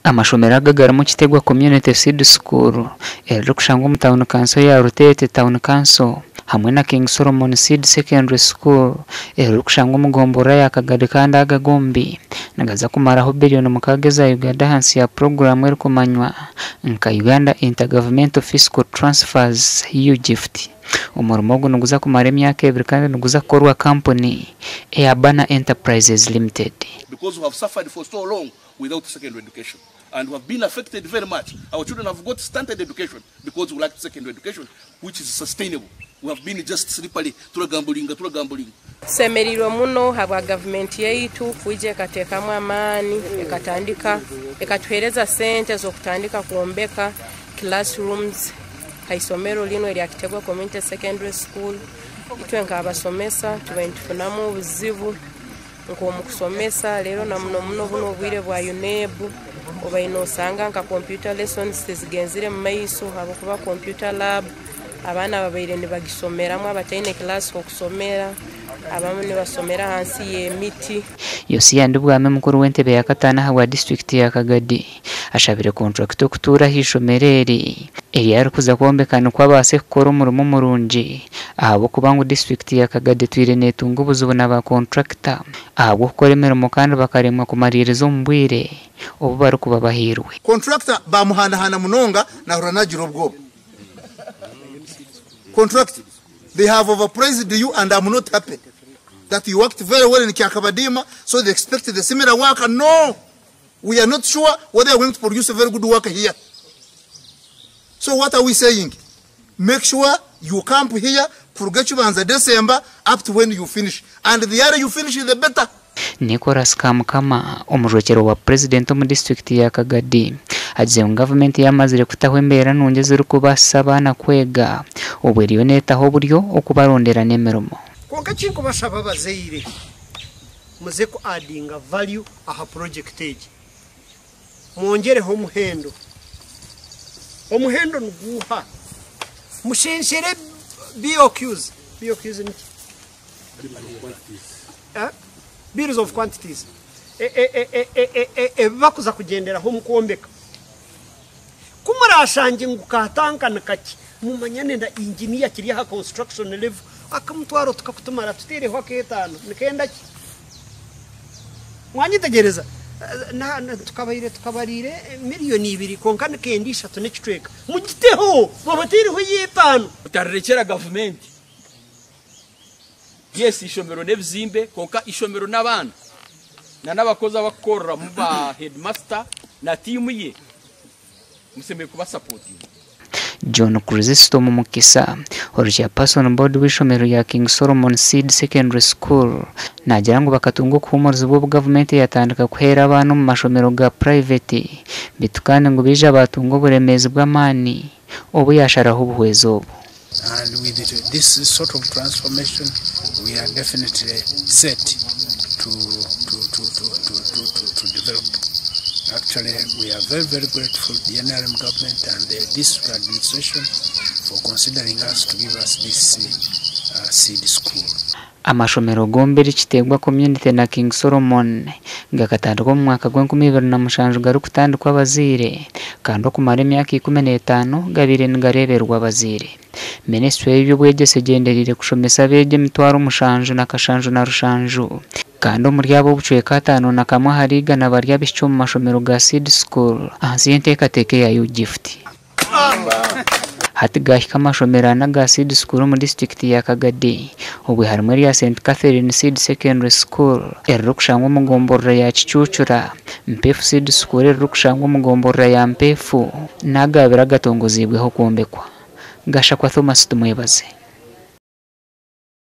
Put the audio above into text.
Amashomero aga garimu Kitegwa Community Seed School eririkushangwa omu tauni kanso ya Ruteete Town Council hamwe na King Solomon Seed Secondary School eririkushangwa omu gomborora ya Kagadi kandi aga gombi nigaza kumaraho biriyoni mukaaga eza Uganda ahansi ya puroguraamu erikumanywa nka Uganda Intergovernmental Fiscal Transfers, UGIFT. Omurimo ogu niguza kumara emyaka ebiri kandi niguza kukorwa kampuni eya Banner Enterprises Limited. Because we have suffered for so long without secondary education and we have been affected very much. Our children have got stunted education because we lacked secondary education which is sustainable. We have been just slippery, turagambulinga, turagambulinga. Tusemeriirwe muno habwa gavumenti yaitu kwija ekateekamu amaani ekatandika ekatuheereza sente z'okutandika kwombeka classrooms ha isomero linu erya Kitegwa Community Secondary School. Itwe nk'abasomesa tubaire nitufunamu obuzibu nk'omu kusomesa reero na muno muno bunu obwire bwa UNEB obaire nosanga nka computer lessons tizigenzire mu maiso habwokuba computer lab abaana babaire nibagisomeramu abataine class h'okusomera abamu nibasomera ahansi y'emiti. Yosia Ndibwami mukuru w'entebe ya kataano ahabwa disiturikiti ya Kagadi ashabire kontrakita okutuura aha ishomero eri eri arikuza kwombeka nikwo abaase kukora omurimo murungi ahabw'okuba ngu disiturikiti ya Kagadi etwire netunga obuzibu na ba kontrakita ahabw'okukora emirimo kandi bakaremwa kumariiriza omu bwire obu barikuba bahairwe. Contractor bamuhanahana munonga nahurira nagira obwoba. Contractor they have overpriced you and am not happy that you worked very well in Kyakabadiima so they expect the similar work no we are not sure whether you are going to produce a very good work here so what are we saying make sure you camp here kuruga ekibanza December up to when you finish and the earlier you finish the better. Nicholas Kamukama, omujwekyerwa wa Purezidenti omu disiturikiti ya Kagadi agizire ngu gavumenti yaamazire kutaho embeera nungi ezirikubaasisa abaana kwega obwo eriyo neetaho oburyo okubarondera n'emirimo. Kwonka ekinkubashaba abazaire muze ku addinga value aha project egi. Mwongyereho omuhendo. Omuhendo niguuha? Mushensyere BOQs. BOQs niki? Bills of quantities. Ebi bakuza kugyenderaho omu kwombeka. Ku murashangye ngu ka tanka ni kakye, mumanyane na engineer kiri aha construction level, akamutwaro tukakutumara tuteereho ak'etaano, nikenda ki? Mwanyetegyereza? Tukabaire tukabariire miriyoni ibiri kwonka nikenda ishatu n'ekicweka. Mugiteho, babateireho ey'etaano. Mutarirekyera gavumenti. Yes eishomero n'ebizimbe kwonka eishomero n'abaana na n'abakozi abakukoreramu ba headmaster na tiimu ye mushemereire kubasapotinga. John Chrysostom Mukisa, ori Chairperson Board w'eishomero rya King Solomon Seed Secondary School naagira ngu bakatunga okuhuumurizibwa obu gavumenti yatandika kuheera abaana omu mashomero ga purayiveti beitu kandi ngu baija baatunga oburemeezi bw'amaani obu yaasharaho obuhwezi obu. And with this sort of transformation, we are definitely set to, to, to, to, to, to, to, to develop. Actually, we are very, very grateful to the NRM government and the district administration for considering us to give us this seed school. Amashomero gombi eri Kitegwa Community na King Solomon gakatandikwa omu mwaka gw'enkumu ibiri na mushanju garikutandikwa abazaire kandi okumara emyaka ikumi n'etaano gabaire nigareeberwa abazaire. Minisitule y'eby'obwegyese egyendereire kushomesa abeegi emitwaro mushanju na kashanju na rushanju kandi omuri abo obucweka ataano na kamwe ahari igana bari abaishiki omu mashomero ga seed school ahansi y'enteekateeka eya UGIFT. Hati gahika amashomero ana aga seed school omu disitulikiti ya Kagadi obwe harimu erya St Catherine Seed Secondary School eririkushangwa omu gomborora ya Kicucura, Mpefu Seed School eririkushangwa omu gomborora ya Mpefu n'agabiri agatongoziibweho kwombekwa. Gashakwa Thomas Tumwebaze.